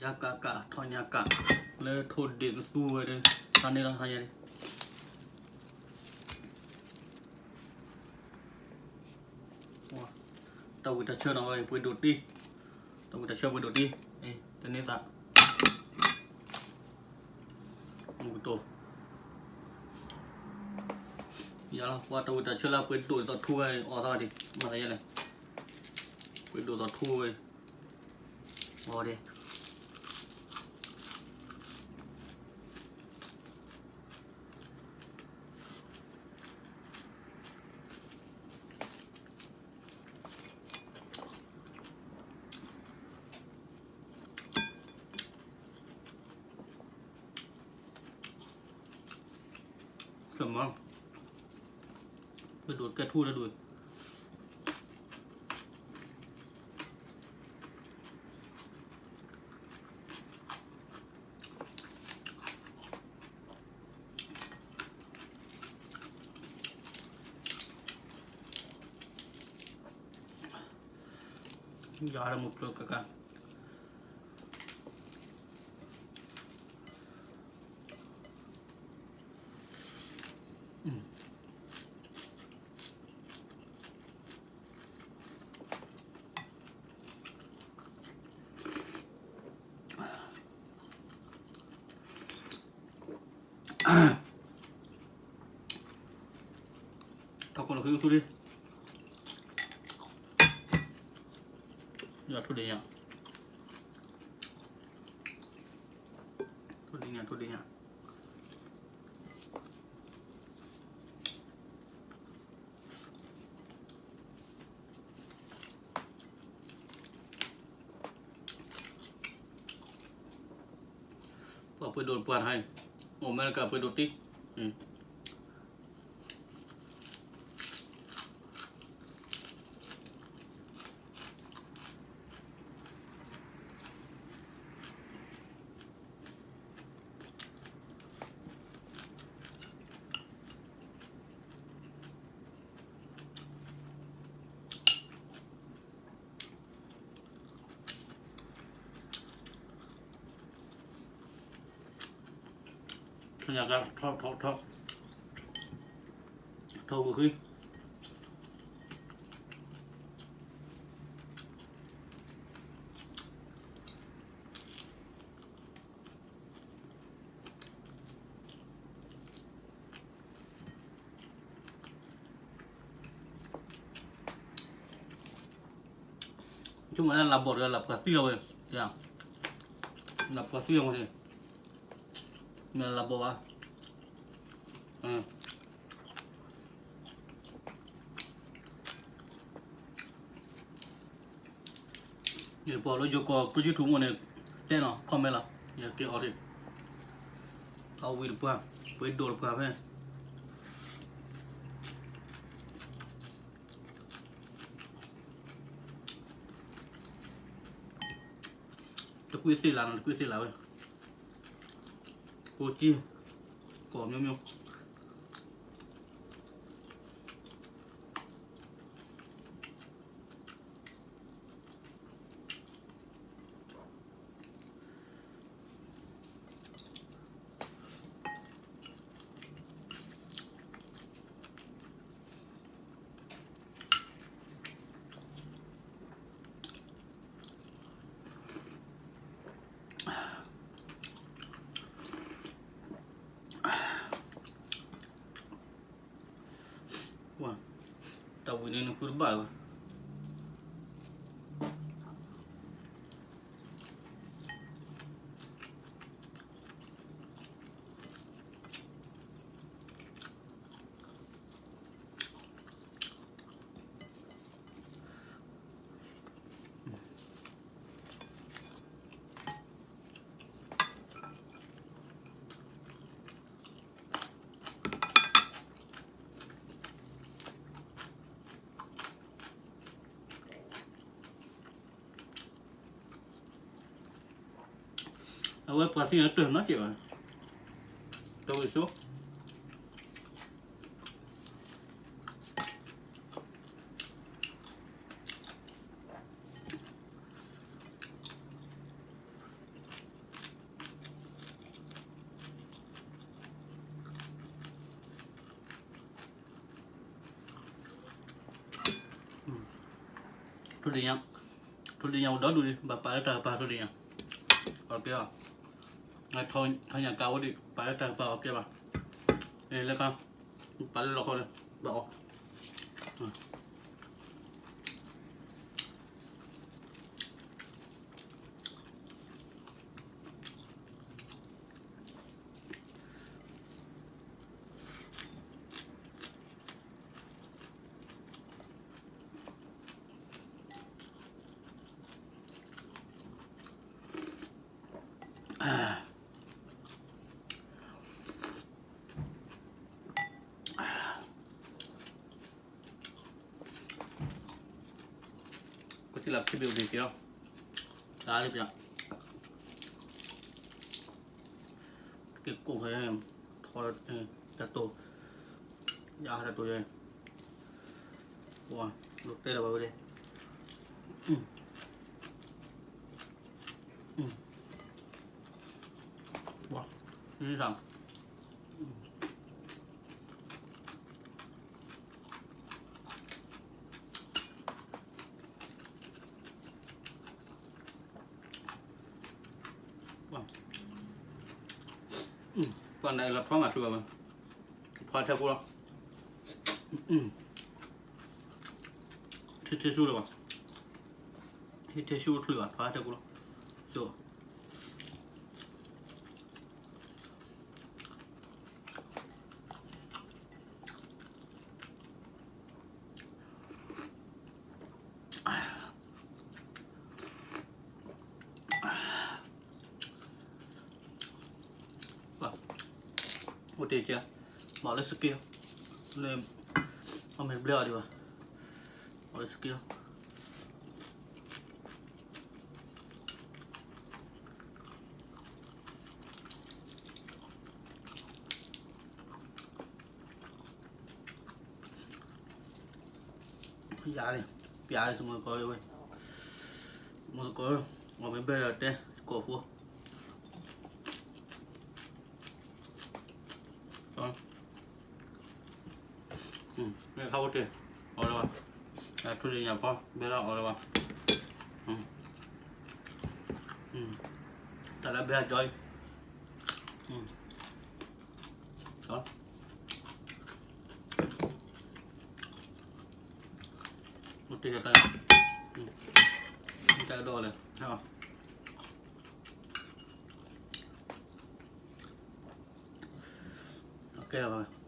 ယၤကးကး ထီၣ်ညါကး လၢထိၣ်ဒ့ၣ်ကသူဝဲဒီး တၢ်န့ၣ်လီၤ ဟါယၤန့ၣ် တၢ်ဝံၣ်တၢ်ဆၢနီၤဝဲ ပှ့ၤဒိၣ်တ့, တၢ်ဝံၣ်တၢ်ဆၢပှ့ၤဒိၣ်တ့, တန့ၢ်သး မူကတိၤ ယၤလီၤ ပှၤတၢ်ဝံၣ်တၢ်ဆၢလၢပှ့ၤဒိၣ်သိးထူဝဲ အီၣ်သးဒံး မၤသးယဲလဲၣ်, ပှ့ၤဒိၣ်သိးထူဝဲ အီၣ်ဒံး ကမၤ ပှ့ၤဒိၣ်ကဲထူလၢဒိၣ် ယၤဒီးမုၢ်ကျိၤကကၤ ထီၣ်ကီၢ်လီၤဃံဆူလံ, ယွၤထိၣ်ဒ့ညါ, ထိၣ်ဒ့ညါ ထိၣ်ဒ့ညါ, ပှၤပှ့ၤဒိၣ်ပှၤထါအံၤ, အိၣ်အမဲရကၤပှ့ၤဒိၣ်တံၢ်, ထီၣ်ညါကါ ထီၣ် ထီၣ် ထီၣ် ထီၣ်ဝံၤဃံ ဆိကမိၣ်လၢလၢဘီၣ်ဒီးလၢပှၤသံလီၤဝဲ, လၢပှၤသံလီၤဝဲန့ၣ်, မ့ၢ်လၢလၢဘီၣ်ဘၣ်, ယပှၤလၢယိၤကီၢ် ကယုၢ်ထူမိၣ်န့ၣ် တဲနီၤ comment လီၤ, ယက့ၤအီၤဒံး, အဝံၤတပှၢ် ပှ့ၤဒိၣ်တပှၢ်ဖဲ တကွံသ့ၣ်လၢ်နီၤ တကွံသ့ၣ်လၢ်ဝဲ, ကိးကံ, ကိးမျိုးမျိုး. တၢ်ဝံၤန့ၣ် နဃုတဘၣ်လၢၤဘၣ်. Awe pasi na tuh na ke ba. Tawi so. ထိၣ်ဒ့ၣ်ညါ, ထိၣ်ဒ့ၣ်ညါအိၣ်ဒီဒူၣ်ဒံး ဘၣ်ပာ်လၢတၢ်ကပၤထိၣ်ဒ့ၣ်ညါ, အီၣ်ကဲဘၣ်, ထီညၣ်ကးအိၣ်ဒံး ပာ်လၢတၢ်ကပၤအီၣ်ကဲဘၣ်, လၢခါ, ပာ်လၢလီၢ်ခီလၢ, ဘၣ်အီၣ် ကစၢ်လၢခံဘ့ၣ်အိၣ်တ့ၢ်က့ၤလီၤ, တၢ်လၢပျၢ်, က့ၤကိၢ်ဖဲ, ထီ, တၢ်တိၢ်, ယတၢ်တိၢ်ယဲ, ပှၤ, လိာ်တဲလၢၤဘၣ်ဝဲဒၣ်, ပှၤ, န့ၣ်, ပှၤနလီၤထွါမးချုးဘၣ်, ထွါထဲကိလီၤ, ထံထံဆူလၢၤဘၣ်, ထံထံဆူချုးဘၣ် ထွါထဲကိလီၤ, ဆိ အိၣ်တ့ၢ်ကဲ, ဘၣ်လၢစက့, လၢ, အီၣ်မ့ၢ်ဘျဲအီၤဒံးဘၣ်, ဘၣ်လၢစက့လီၤ, ယၤန့ၣ်, ပျၢ်လၢမုၢ်ကီၢ်ဝဲ, မုၢ်ကီၢ်, အီၣ်မ့ၢ်ဘျဲဒီးတဲ, ကိၢ်ဖိ မ့ၢ်ခါအိၣ်တ့ၢ်, အီၣ်လၢၤဘၣ်, ထူၣ်တ့ၢ်ညၣ်ဖီ ဘဲလၢအီၣ်လၢၤဘၣ်, တၢ်လၢဘဲအကၠီလံ, အိၣ်တ့ၢ်တၢ်, တၢ်ကဒီးလဲၣ်, ကဲလီၤဘၣ်,